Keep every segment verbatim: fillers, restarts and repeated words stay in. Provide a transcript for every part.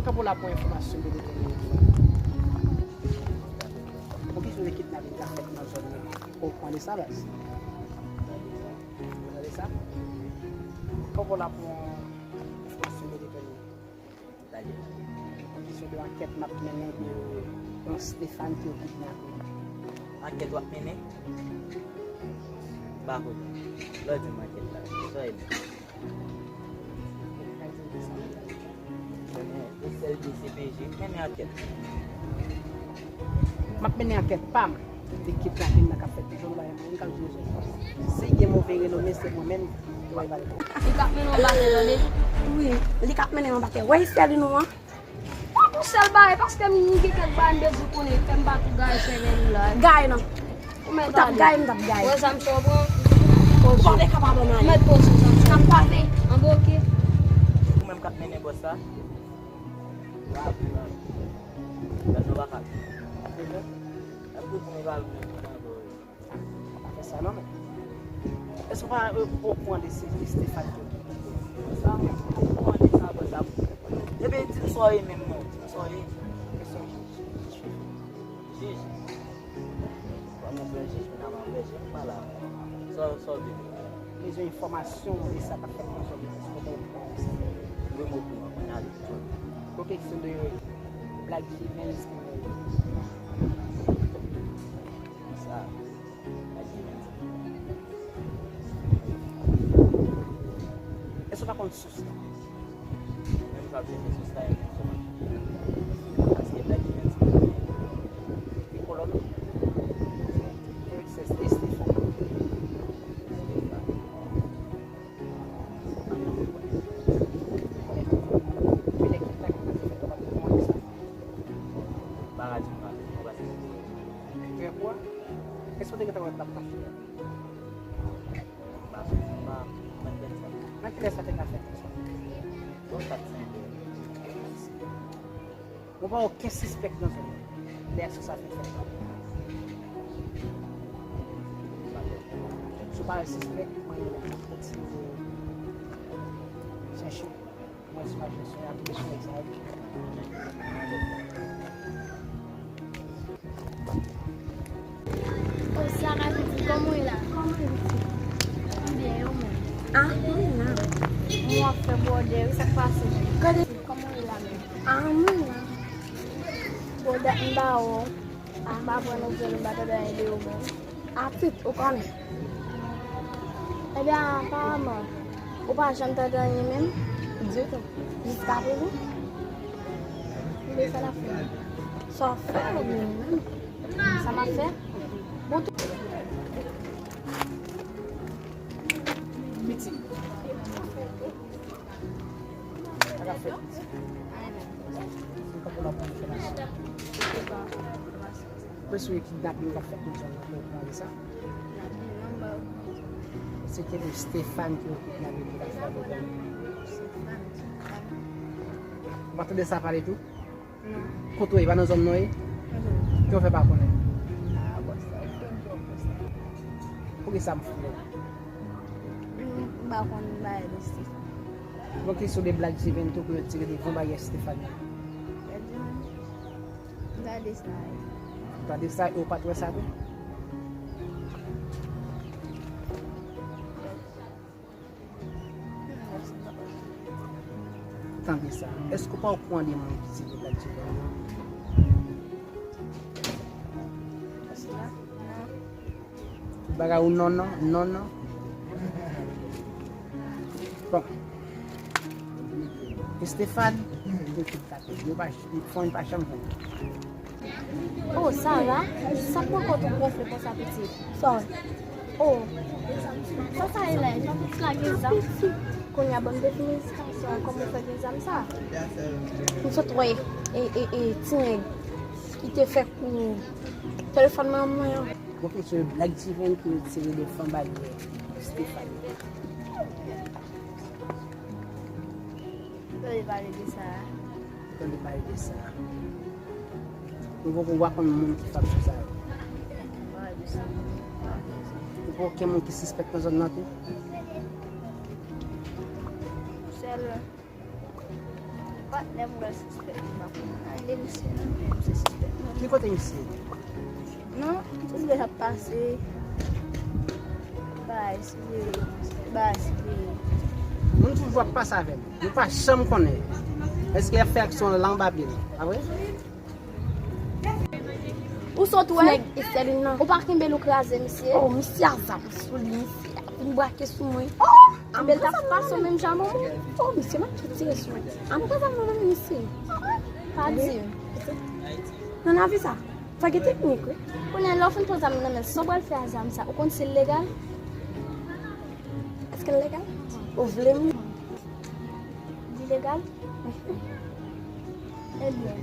Kanpe la pou enfòmasyon de detèminan. Yon kesyon de kidnaping k ap fèt nan zòn nan. Ou pran de sa, baz? Ou tande sa? Kanpe la pou enfòmasyon de detèminan. Yon kesyon de ankèt n ap mennen de yon Stéphane ki yo kidnape. Ankèt w ap mennen? M pa konnen. Lè w di m ankèt la, sa e di. Konnen, e sèl D C P J, mennen ankèt. M ap mennen ankèt pa m. Ekip la ki nan k ap fèt toujou, nou pa gen moun k ap jije. Si gen move renome, se mwen menm ki va evalye. Li k ap mennen yon batè, tande. Wi, li k ap mennen yon batè. Wè, sèl nou an. Pa pou sèl bagay, paske m gen kèk bagay m bezwen konnen, fè m pa tou gaye sèvèl ou la. Gaye non. Ou mèt pale. Ou t ap gaye, m t ap gaye. Wè zam sa w pran. Ou pa te kapab ann ale. Ou mèt poze zam sa. N ap pale. Anben, oke. Ou menm k ap mennen bòs la. Bravo, bravo. Gad nou pa kal. Epi pou mwen pa vin nan kò. Pa fè sa non, men. Èske w pa, euh, okouran de se, de Stéphane ki okipe sa? Okouran de sa, bò sa. Ebyen, di m sa w ye menm non. Di m sa w ye. Kèsyon jij. Jij. Kòman vrè jij, moun ap vrè jij, m pa la. Sa, sa w vle di? Bezwen enfòmasyon de sa k ap fèt nan zòn nan. Èske w pa okouran de sa? Wi, m okouran. Mwen ale. Pou kesyon de Black Jivens ki mwen. Sa. Èske w pa konn sous la? Menm sa, se sous la, e menm sa. Paske Black Jivens se kolon. Se Stéphane. Trè pwa. Èske w te gentan wè l t ap mache? Nan kilè sa te ka fèt konsa? Bon, sa t senp. Ou pa okenn sispèk nan zòn nan. Lè sa sa te fèt. Si w pa wè sispèk, mwen menm m ap kontinye chèche. Mwen si mache sou aplikasyon sa yo. O Sara, pitit, kòman w ye la? Byen, e ou menm? Ah, mwen la. Mwen ap fè bòdè, wi, sa k pase? Gade. Kòman w ye la menm? Ah, mwen la. Bon, dat m pa wè w. Ah, m pa pran nouvèl, m pa tande anyen de ou menm. Atit, ou konnen. Ebyen, aparaman, ou pa janm tande anyen menm? Ditou. Jiskaprezan? Ebyen, sa n ap fè? Sa w ap fè, ou byen menm? Sa m ap fè? Bon, tou. Miti. Sa k ap fèt? Mwen sou kidnaping k ap fèt nan zòn nan, ou konnen sa? Se te Stéphane ki yo kidnape, ki t ap fè pwoblèm. Ou pa tande sa pale tou? Non. Kote w ye? Pa nan zòn nan w ye? Ki w fè pa konnen? Ah, bòs la, ou konn ki w fè sa. Poukisa m fou? M pa konn bagay de Stéphane. Bon, kesyon de Black Jivens tou, pou yo tire devan baryè Stéphane. Black Jivens? M tande sa, wi. Ou tande sa, e ou pa t wè sa tou? Tande sa. Èske w pa okouran de moun ki tire Black Jivens yo? Bagay ou non, non, non, non. Bon. Stéphane, yo tout tape. Yo pa, fon pa chanm fon. Oh, Sara, sa poko twò gonfle konsa, pitit. Sorry. Oh, sa sa ye la? Yon pitit la gen zam. Kounye a, ban m definisyon kòman w fè gen zam sa. M sot wè, e, e, e, ti nèg ki te fè kou telefòn manman mwen an. Bon, kesyon Black Jivens ki retire devan baryè Stéphane. Tande pale de sa. Tande pale de sa. Nou poko wè konn moun ki fè aksyon sa yo. Pale de sa. Nou poko okenn moun ki sispèk nan zòn nan tou? Sèl. Patnè m wè sispèk, m pa konn anyen de misye non, men misye sispèk non. Ki kote misye? Non, tout lè l ap pase. Bagay siveye, bagay siveye. Moun toujou ap pase avè m. Nou pa janm konnen. Èske y ap fè aksyon lan anba pye l? Pa vre? Ou sot wè? Nèg Estèlin nan. Ou pa kenbe l, ou kraze misye. Oh, misye a zam sou li, misye a vin brake sou mwen. Oh! Anben l t ap pase w menm jan mwen. Oh, misye mwen ki tire sou mwen. Anben zam nan nan men misye. Pa di m. Nan lavi sa, fò gen teknik wi. Kounye a lè w fin pran zam nan men l, sa w pral fè a zam sa? Ou konn si l legal? Èske l legal? Ou vle m? Li legal? Ebyen,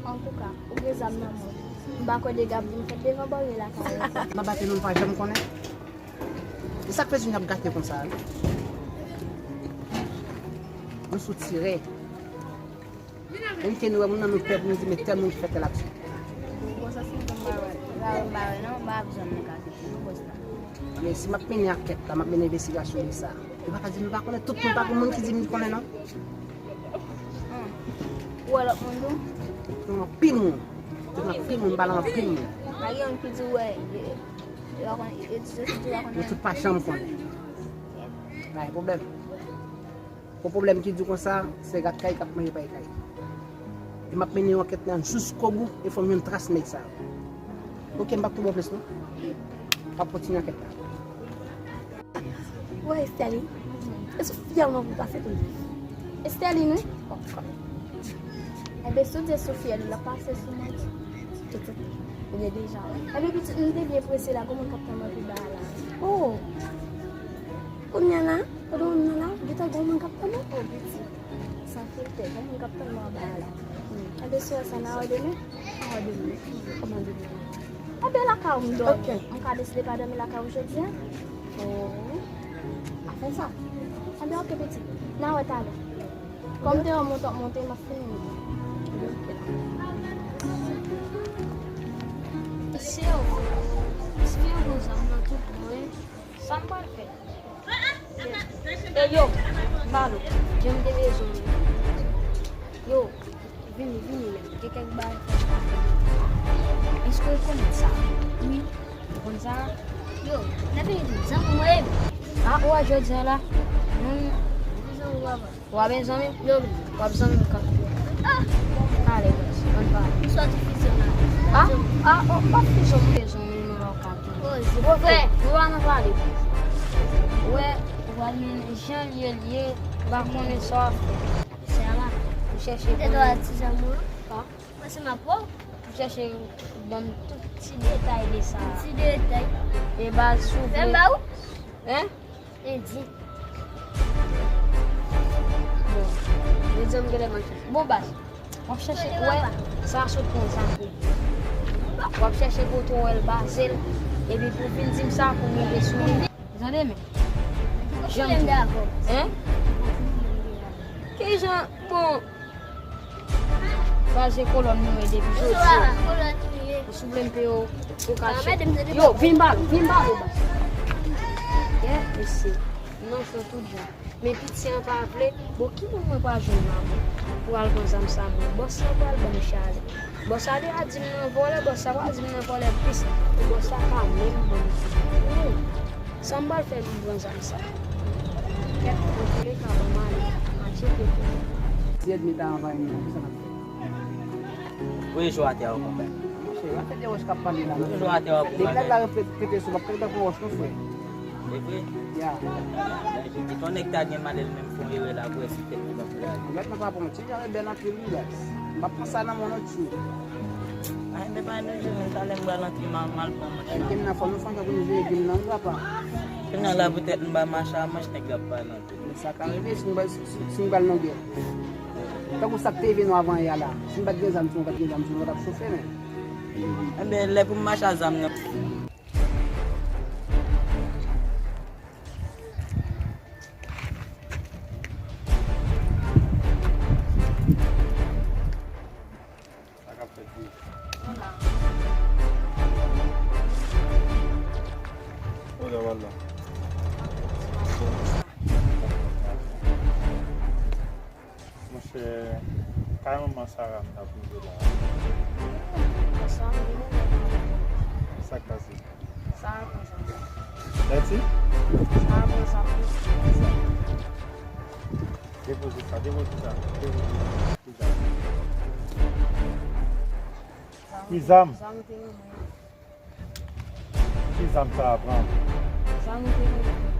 antouka, ou gen zam nan men w. M pa kwè dega ap vin fèt devan bò lakay ou. Nan batay nou pa janm konnen. E sa k fè Junior ap gate konsa wi. Nou sou tirè. Menm ke nou wè moun nan nou pè pou nou di men tèl moun ki fè tèl aksyon. Bon, sa se yon bon bagay. Bagay, bagay non, m pa ap janm nan ka kite nou bòs la. Men si m ap mennen ankèt la, m ap mennen envestigasyon de sa. Yo pa ka di nou pa konnen, tout moun pa gen moun ki di m li konnen non. Hmm. Ou wè lòt moun tou? Gen anpil moun. Gen anpil moun, m pale anpil moun. Pa gen moun ki di w wè, yo, yo pa konnen, yo di yo di yo pa konnen. Yo tout pa janm konnen. Pa gen pwoblèm. Pou pwoblèm ki di konsa, se rat kay k ap manje pay kay. E m ap mennen yon ankèt la jiskobou e fò m jwenn tras nèg sa yo. Oke, m p ap twò ba w plis non. M ap kontinye ankèt la. Wè Estèlin, e sou fyèl mwen pou pase tou. Estèlin wi? Enben si w di e sou fyèl ou l ap pase sou mwen. Tout, tout. Ou gen deja. Enben pitit, m te byen prese la, gon moun k ap tann mwen pi ba a la. Oh! Kounye a la, pandan w nan la, gentan gon moun k ap tann ou? Oh, pitit. San filtè, gon moun k ap tann mwen anba a la. Enben si w wè sa, n a wè demen? N a wè demen. Kòman demen? Enben lakay ou m dòmi. Ok. M ka deside pa dòmi lakay ou jodi a? Oh. A fè sa. Enben oke pitit. N a wè talè. Kòm te yon monte, monte, m ap fini monte. Mesye o, mesye yo gon zam nan tout mwen. Sa m pral fè? E yo, Malo, jan m te bezwen w. Yo, vini, vini menm. Gen kèk bagay fò m pale. Èske w konnen sa? Wi. Ou konn sa? Yo, n ap vini di, zanmi mwen. A, ou wè jodi a la? Mwen. Di zanmi w ap. W ap zanmi m? Non. W ap zanmi m kanpe. Ah! Ale, bòs, ann pale. M soti fizyon la. Ah? Ah, oh, m p ap fizyon m bezwen men mwen w ap kanpe. Oh, se vrè. Ou pa nan pale. Ou wè, ou pral mennen jan l ye l ye, ou pa konnen sa w ap fè. Sa va? Ou chèche konnen. Ou te dwe al ti zanmi w? Ah? Mwen se m ap wè w. Ou chèche ban m tout ti detay de sa. Ti detay. E baz sou vre. Fè m ba ou? Hein? Edi. Bon, edi an m genlè manke. Bon, baz, w ap chèche, wè, sa sot pran zam pou ou. W ap chèche kote w wè l baze l, epi pou w vin di m sa pou m rive sou li. Tande, men. Jan m di. Hein? Kijan, bon, Baz e kolòn nou ye depi jodi a. Ou souple m peye w, ou ka che. Yo, vin ba nou, vin ba nou, baz. Yeah, mesye. Non, fè tout jan. Men piti an pa vle. Bon, ki moun mwen pral jwenn la, bon? Pou al pran zam sa, bon. Bòs la pral ban m chale. Bòs la deja di m nan vòlè, bòs la pral di m nan vòlè plis. Bòs la pa menm ban m. Sa m pral fè pou m pran zam sa? Kèt, antouka, ban m ale. Mache pete. Ti èdmi ta anvayi m nan, kisa n ap fè? Voye jou atè a, konpè. Monchè, atè de wòch k ap pale la, nan. Voye jou atè a, konpè. Depi nèg la ret pete sou, m ap pete tankou wòch, non, frè. E vre? Ya. Epi yon nèg ta gen malè, li menm fè yon erè la, pou wè si tèt li pa pou la. Mèt nan pa pran ti jan e bèl anpil, wi, guys. M ap pran sa nan men w lòt jou. Ay, men pa nou jwenn, talè m pral antre, m al, m al pran manch la. Gim nan, fò nou fè yon jan pou nou jere gim nan, wi, papa. Kounye a la, poutèt m pa mache a manch, nèg la ap pale anpil. Men sa ka rive si nou ba, si, si, si nou ba l nan gè. Tankou sa k te rive nou avan yè a la. Si nou pa t gen zam sou nou, pa t gen zam sou nou, nou pa t ap soufri, men. Enben, lè pou m mache a zam nan. Sa k ap fèt wi. Kote w al la? Monchè, kay manman Sara m t ap rive la. Sa k pase? Sa reprezante? Dati? Sa reprezante? Depoze sa, depoze sa, depoze sa. Ki zam? Ki zam? Zam te renmen. Ki zam sa a pran? Zam te renmen.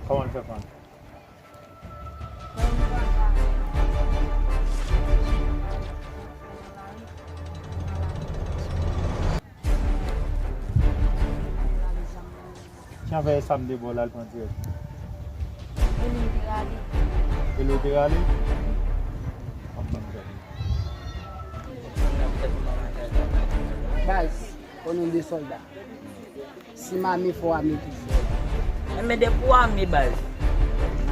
Kòman l fè pran? Jan fè sa m de bò la, l pran dirèk. E li te rale. E li te rale? Baz, o non de sòlda. Si m ame fò ame tou. Enben depi w ame baz,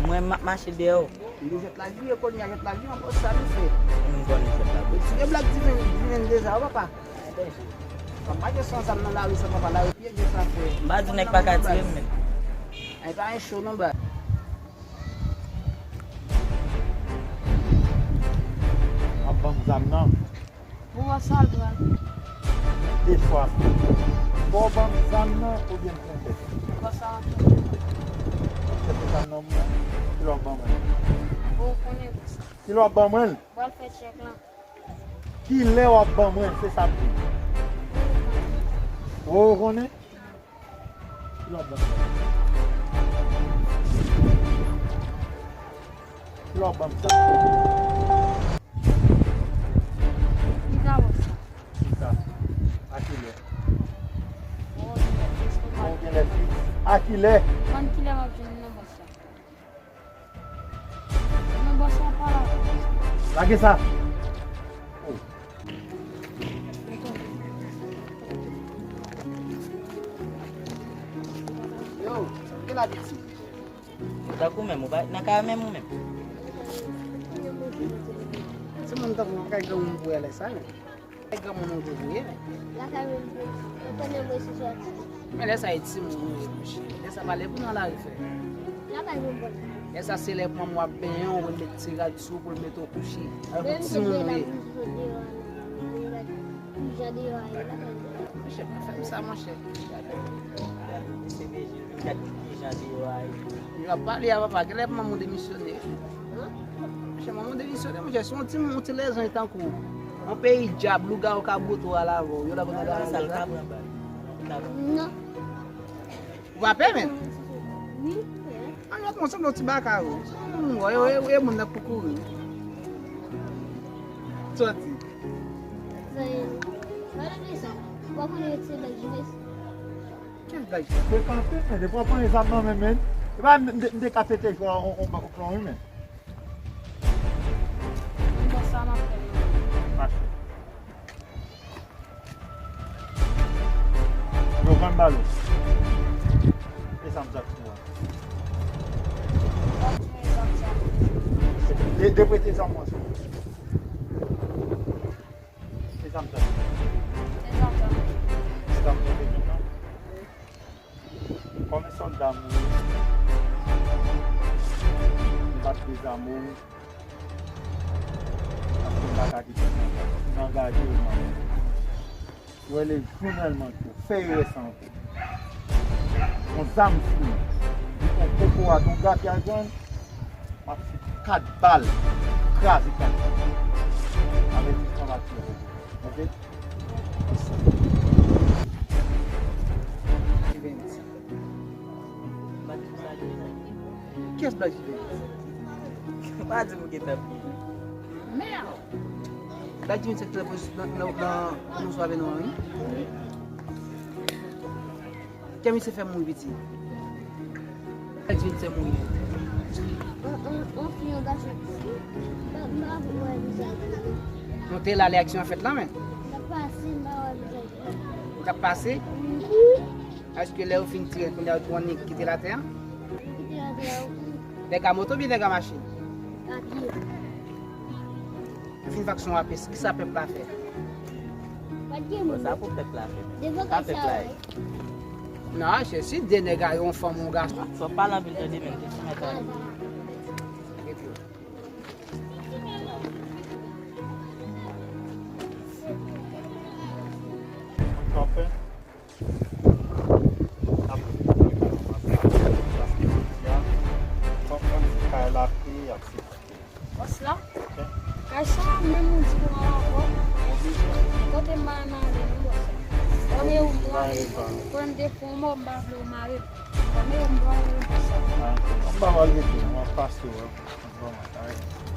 mwen m ap mache dèyè w. M de jwèt la jwe, kounye a jwèt la jwe, anpil sa nou fè. M konnen jwèt la. Ti gen blak diven, diven deja, w papa. Papa, gen san zam nan lari, san papa, lari pye gen sa fè. M pa di nèg pa ka tire m, men. Ay, pa yon cho non, baz. W ap ban m zam nan. Pou wè sa l pral. De chwa. Fò w ban m zam nan oubyen m pran tèt. Pou wè sa l pral. Tèt zam nan mwen. Kilè w ap ban mwen? Ou konnen pou sa. Kilè w ap ban mwen? Pral fè tchèk lan. Kilè w ap ban mwen? Se sa m di. Ou konnen? Kilè w ap ban m sa? Kilè w ap ban m sa? Li ta bon sa. Ki sa? A kilè? Bon, gen lè fiks, bon, gen lè fiks. A kilè? Konn kilè m ap jwenn nan bòs la. Nan bòs la pa la. Lage sa. Oh. Yo, ki la piti? Ou tankou menm, ou pa nan kay menm ou menm. Timoun tankou nan kay granmoun pou wè lè sa menm. Kay granmoun ou te voye menm. Lakay menm pou ou konnen mwen si sòti. Men lè sa e timoun ou ye monchè. Lè sa pa lè pou nou al lari frè. Lakay menm bon. Lè sa se lè pou manman w ap benyen w, pou l met ti rad sou, pou l mete w kouche. Alò pou timoun ou ye. Jan deyò a ye la. Monchè, pa fè m sa, monchè. Gade, gade, gade, gade, gade kijan deyò a ye. Yo ap pale a papa, genlè manman w demisyone. Monchè, manman w demisyone, monchè, se yon timoun, yon ti lezanj tankou w. Yon peyi dyab, lougawou ka bwote w al avè w. Yo la konn al avè w. Non. Ou pa pè, menn? Wi, pè. An, yo konn sanble yon ti baka, wi. Hmm, wè, wè, wè, moun nan pou kouri. Sòti. Sa e, pa nan sa. Ou pa konnen yo ti bèl jwès. Kèl bèl jwès? Frekante, men, depi w pran zam nan men, men. E pa m, m, m te ka pete jwa on, on, on, on, wi, men. Bon, sa m ap fè. Mache. Yo, vann bal ou. E sa m zak sou a. De, de prete zam ou ansanm. E sa m zak. E sa m zak. E sa m zak, non? Kòm yon sòlda m ye, m pa t dezame w, paske m pa ka kite w konsa. M angaje w, man. Ou rele jounèlman tou, fè erè sa ankò. Yon zam sou li, di yon kokorat, yon gafyal jwenn, m ap fout kat bal, kraze kat bal. Avètisman m ap tire. Ok? Kiyès Black Jimmy? Pa di m ou gentan bliye. Mèd! Black Jimmy se k te nan, nan, nan, nan Bonswa Avè Nou an, wi. Kè misye fè mouri piti. Kè misye fè mouri. On, on, on fi, yon gason. M pa, m pa wè vizaj. Nou te la lè aksyon an fèt la, men. L ap pase, m pa wè vizaj. Ou t ap pase? Wi. Èske lè yo fin tire l, kounye a yo tou annik kite latè a? Kite latè a, wi. Nèg a moto oubyen nèg a machin? A pye. Fin faksyon a pès, kisa pèp la fè? Bon, sa pou pèp la fè. Sa pèp la ye. Non, se si de nèg a yon fanm, yon gason. Fò pale anpil tande, men te sou mèt ale. Epi, yo. Yo, Kay sa menm ou di pou mwen ankò. Kote m pa nan ale non bòs. Kòm e ou m pral ale. Kòm m te fè yon mò m pa vle ou mare m. Kòm e ou m pral ale bòs. M pa pral rete, m ap pase wè. Vrèman, kay.